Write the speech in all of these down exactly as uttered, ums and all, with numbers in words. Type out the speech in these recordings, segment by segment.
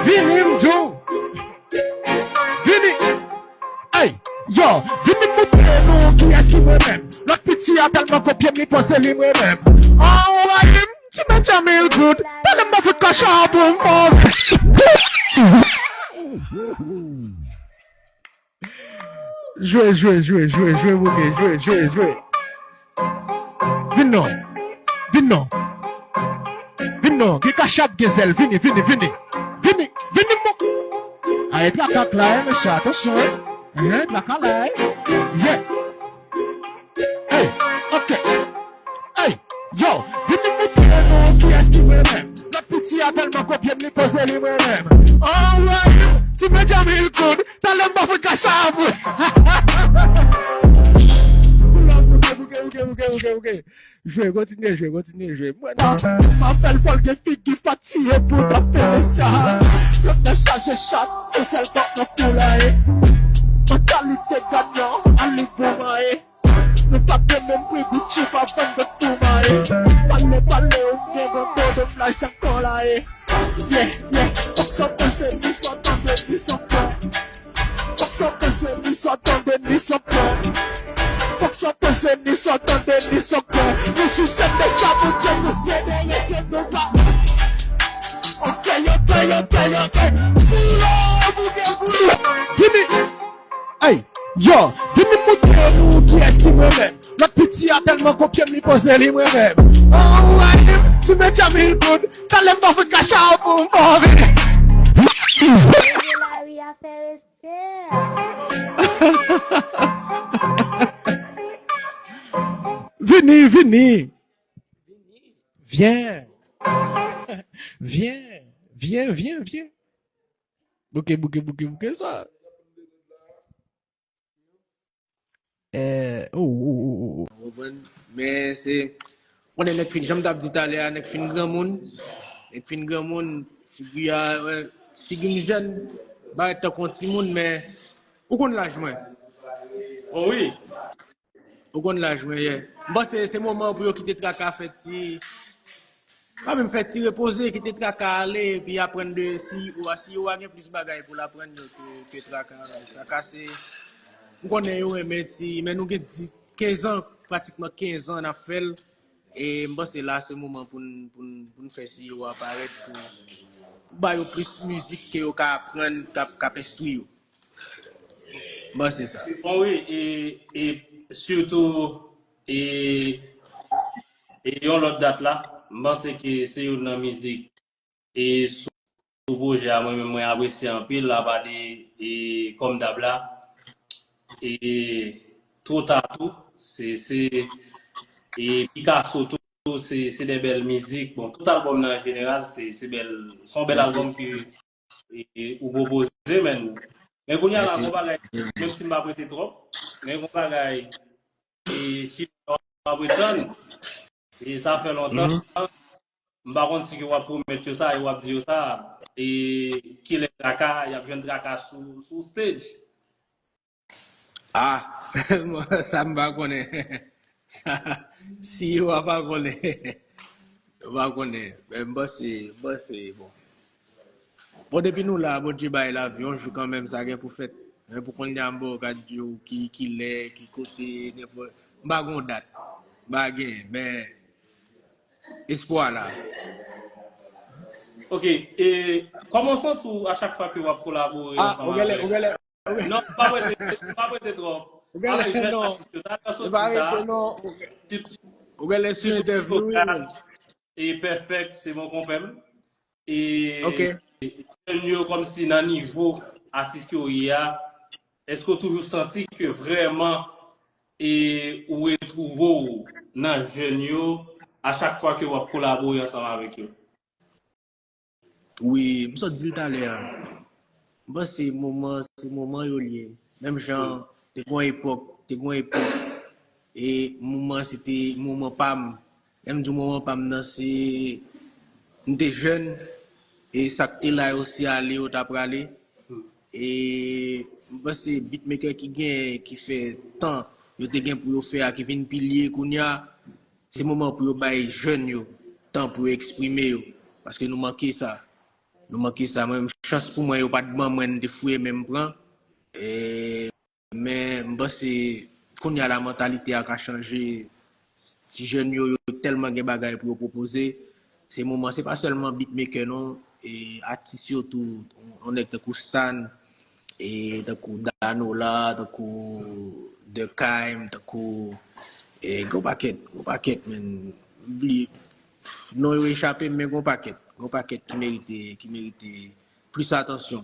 Vini m di w. Vini. Ey, yo, vini m moutre nou kiyès ki mwen menm. Lòt piti a tèlman kopye m, li panse li mwen menm. Anrayi m, ti Benjamin Good. Talè m ba fout kachap pou m fò. Jwe, jwe, jwe, jwe, jwe, bouke, jwe, jwe, jwe. Vin non. Vin non. Vin non. Gen kachap, gen zèl. Vini, vini, vini. Vini, vini, mon. Aye, traka la, eh, mesye, atansyon, eh. Eh, traka la, eh. Yeah. Hey, ok. Hey, yo, vini moutre nou kiyès ki mwen menm. Lòt piti a tèlman kopye m, li panse li mwen menm. Anrayi m, ti Benjamin Good. Talè m ba fout kachap. Bouke, bouke, bouke, bouke, bouke, bouke. Jwe, kontinye jwe, kontinye jwe. Mwen nan. M ap fè l fò l gen figi fatiye pou n ap fè sa. Lòt nan chaje chat, yon sèl kòk nan kou la, e. Mantalite ganyan, ali pou mwen, e. Nou pa gen menm pri Gucci, pa vann de tou mwen, e. Pale, pale, ou gen bon do de flaj nan kò la, e. Yeah, yeah. Fòk sa panse, ni sa tande, ni sa pran. Fòk sa panse, ni sa tande, ni sa pran. Fòk sa panse, ni sa tande, ni sa pran. Nou sou sèn de sa, Bondye nou federe, se nou pa. Ok, ok, ok, ok. Boulò, boulò, boulò. Vini. Ey, yo, vini moutre nou kiyès ki mwen menm. Lòt piti a tèlman kopye m, li panse li mwen menm. Anrayi m, ti Benjamin Good. Talè m ba fout kachap pou m fò vini. Lari a fè respè. Vini, vini. Vyen. Vyen, vyen, vyen, vyen. Bouke, bouke, bouke, bouke sa. Eh, oh, oh, oh, oh, oh. Ou konprann? Men se, konnen nèg fin, jan m t ap di talè a, nèg fin granmoun. Nèg fin granmoun, figi a, wè, figi m jèn, parèt tankou yon timoun, men ou konn laj mwen. Oh wi. Ou konn laj mwen ye. M panse se moman pou yo kite traka fè ti, pa menm fè ti repoze, kite traka ale, epi aprann de C E O a. C E O a gen plis bagay pou l aprann yo ke, ke traka. Traka se, m konnen yo renmen ti, men nou gen di, kenz an, pratikman kenz an n ap fè l. E m panse la se moman pou n, pou n, pou n fè C E O a parèt, pou, pou ba yo plis mizik ke yo ka aprann, k ap, k ap enstwi yo. Bon, se sa. Bon, wi, e, e sitou, e, e yon lòt dat la, m panse ke se youn nan mizik, e sou, sou pwojè a, mwen menm, mwen apresye anpil, apa de, e, kòm dab la, e, Twò Ta tou, se, se, e, Picasso tou, se, se de bèl mizik. Bon, tout albòm nan an jeneral, se, se bèl, se yon bèl albòm ke e, e, ou pwopoze, men, men kounye a la, gon bagay, menm si m pa prete twòp, men gon bagay, e, si w ap pretann, e sa fè lontan, m pa konn si ke w ap pwomèt yo sa, e w ap di yo sa, e kilè traka, y ap jwenn traka sou, sou stage. Ah, sa m pa konnen. Sa, si yo a pa konnen. Yo pa konnen. Men m panse, m panse, bon. Bon, depi nou la, Bondye bay lavi, yon jou kanmenm, sa gen pou fèt. Men pou kounye a, m poko ka di w ki, ki lè, ki kote, nenpòt. M pa gon dat. M pa gen, men espwa la. Ok, e kòman w santi w a chak fwa ke w ap kolabore ansanm avèk? Ah, ou genlè, ou genlè, Non, pa prete, pa prete twòp. Ou genlè, non. Ou pa rete, non. Ou genlè sou entèvyou, wi, men. E Perfect, se bon konpè m. E jèn yo kòmsi nan nivo atis ke w ye a, èske w toujou santi ke vrèman e ou retwouve w nan jèn yo a chak fwa ke w ap kolabore ansanm avèk yo? Wi, m sot di l talè a. M panse moman, se moman yo l ye. Menm jan, te gon epòk, te gon epòk, e moman se te moman pa m. Lè m di w moman pa m nan, se, m te jèn, e sa k te la yo se ale yo ta prale. E m panse beatmaker ki gen, ki fè tan yo te gen pou yo fè a, ki vin pilye kounye a, se moman pou yo bay jèn yo tan pou yo eksprime yo, paske nou manke sa. Nou manke sa. Mwen, chans pou mwen, yo pa t ban mwen, m te fouye men m pran. E, men, m panse, kounye a la, mantalite a ka chanje. Ti jèn yo, yo tèlman gen bagay pou yo pwopoze. Se moman, se pa sèlman beatmaker, non. E atis yo tou, yon nèg tankou Stan, e tankou Danola, tankou Durkheim, tankou, e gon pakèt, gon pakèt, men, bliye, non yo echape m, men gon pakèt, gon pakèt ki merite, ki merite plis atansyon.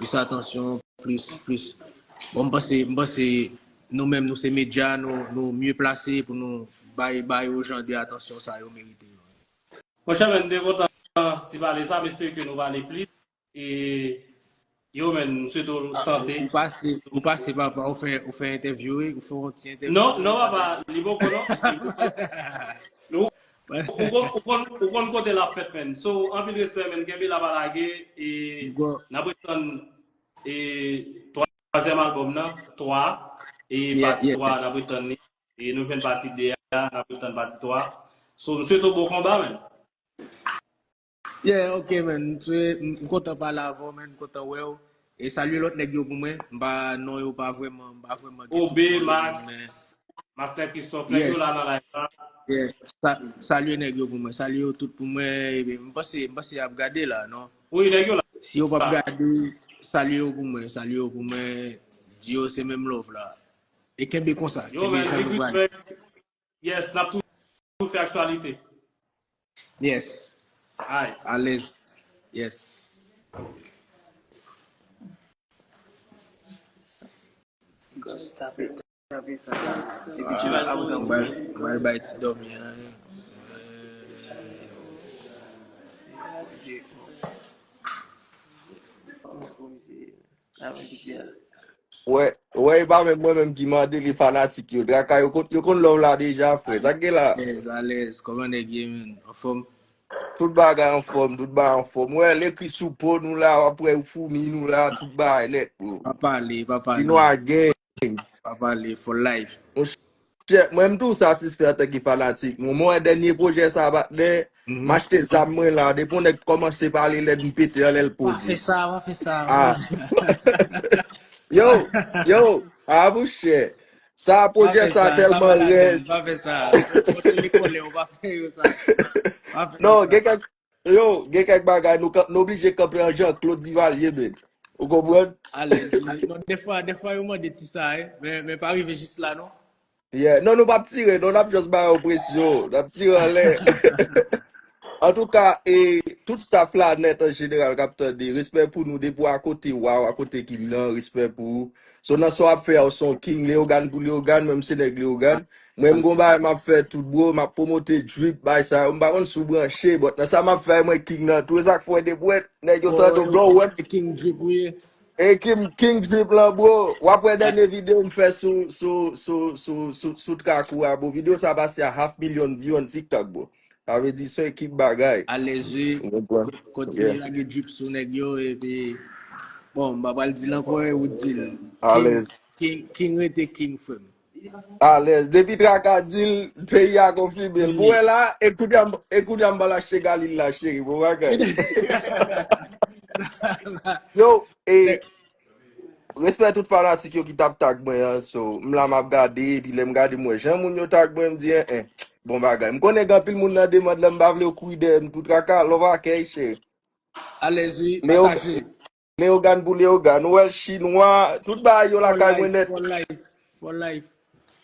Plis atansyon, plis, plis. Bon, m panse, m panse nou menm, nou se medya, nou, nou mye plase pou nou bay, bay yo jan de atansyon sa yo merite yo. Monchè, men, m te kontan ti pale sa, m espere ke nou pale plis. E, yo, men, m swete w sante. Ou pase, ou pase, papa, ou fè, ou fè entèvyou, wi, ou fè yon ti entèvyou. Non, non, papa, li poko, non. Li poko. Ou, ou konn, ou konn, ou konn kote l ap fèt, men. So, anpil respè, men, kenbe la pa lage, e n ap retann, e, twazyèm albòm nan, twa, e pati twa, n ap retann li. E nou jwenn pati de a, n ap retann pati twa. So, m swete w bon konba, men. Yeah, ok, man. M, m kontan pale avè w, man. M kontan wè w. E salye lòt nèg yo pou mwen. M pa, non yo pa vrèman, m pa vrèman gen tout non yo, Max, men Master Christophe, nèg yo la nan live la. Yeah. Sa, salye nèg yo pou mwen. Salye yo tout pou mwen. Epi m panse, m panse y ap gade la, non? Wi, nèg yo la. Si yo p ap gade, salye yo pou mwen. Salye yo pou mwen. Di yo se menm love la. E kenbe konsa. Yo, kenbe jan nou pral. Yes, n ap toujou fè aktyalite. Yes. Alèz. Yes. Mwen bay ti dòmi an. Wè, wè, e pa menm mwen menm ki mande li fanatik yo. Traka yo konn, yo konn love la deja, frè. Sa k gen la? Alèz, alèz. Kòman nèg ye, men? Anfòm? Tout bagay anfòm, tout bagay anfòm. Wè, l ekri sou po nou la, w ap wè foumi nou la, tout bagay nèt, bro. Pa pale, pa pale. Kinwa gang. Pa pale, for life. Monchè, mwen, m tou satisfè antanke fanatik nou. Mwen wè dènye pwojè sa, patnè, m achte zam mwen la. Depi yon nèg kòmanse pale lèd, m pete anlè l poze. Pa fè sa, pa fè sa. Yo, yo, a, monchè. Sa, pwojè sa tèlman rèd. Pa fè sa. Kote lekòl yo, pa fè yo sa. Non, gen kèk, yo, gen kèk bagay, nou, nou oblije kanpe an Jean Claude Duvalier, men. Ou konprann? Alèz, wi. Non, defwa, defwa yo mande ti sa, wi. Men, men pa rive jis la, non. Yeah. Non, nou p ap tire, non, n ap just ba yo presyon. N ap tire anlè. Antouka, e, tout staff la nèt an jeneral k ap tande, respè pou nou, depi w akote, waw, akote king nan, respè pou ou. So, nan sa w ap fè a, ou se yon king, Leogane pou Leogane, mwen, m se nèg Leogane. Mwen, m gon bagay m ap fè tout, bro, m ap pwomote drip, bay sa yo, m pa konn si w branche, but nan sa m ap fè, mwen, king nan, tou e sa k fè w de bwèt, nèg yo tande w, bro, wè. King drip, wi. E King, King Drip lan, bro. W ap wè dènye videyo m fè sou, sou, sou, sou, sou, sou track ou a, bro. Videyo sa pase a half million view on TikTok, bro. Sa vle di se yon ekip bagay. Alèz, wi. Ou konprann? Kontinye lage drip sou nèg yo, epi, bon, m pa pral di l ankò, e ou di l. King, King, King rete King, frè m. Alèz. Depi Traka di l, peyi a konfime l. Pou wè la, e kounye a, e kounye a m pral achte Galil la, cheri. Bon bagay. Yo, e respè tout fanatik yo ki t ap tag mwen an. So, m la m ap gade, epi lè m gade m wè jan moun yo tag mwen, m di, en, en, bon bagay. M konnen gen anpil moun nan demand lan, m pa vle yo kouri dèyè m tou. Traka, love akèy, cheri. Alèz, wi, pataje. Leogane pou Leogane, ou wè l chinwa, tout bagay yo lakay mwen nèt. For life, for life, for life.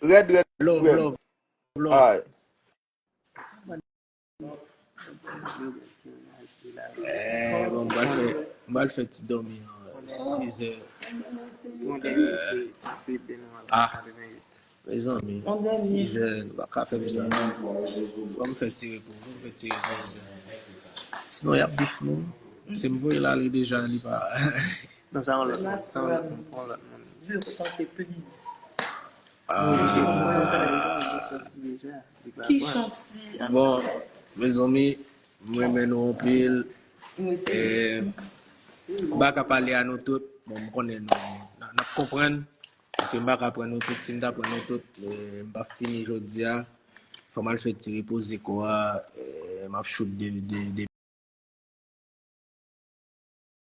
Rèd, rèd, love, frè m. Love, love. Ay. Eh, bon, m pral fè, m pral fè ti dòmi an, sizè. Ah. Mezanmi, sizè, nou pa ka fè m sa. Ban m fè ti repo, ban m fè ti repo, mezanmi. Sinon, y ap bif nou. Si m voye l ale deja, li pa. Non, sa yon lòt moun. Sa yon lòt moun. Pou yon lòt moun. Di yo tante, please. Ah. Ki chans li. Bon, mezanmi, m renmen nou anpil. E, m pa ka pale a nou tout. Bon, m konnen nou, n ap, n ap konprann. Paske m pa ka pran nou tout. Si m ta pran nou tout, eh, m p ap fini jodi a. Fò m al fè ti repoze kò a. Eh, m ap choute de, de, de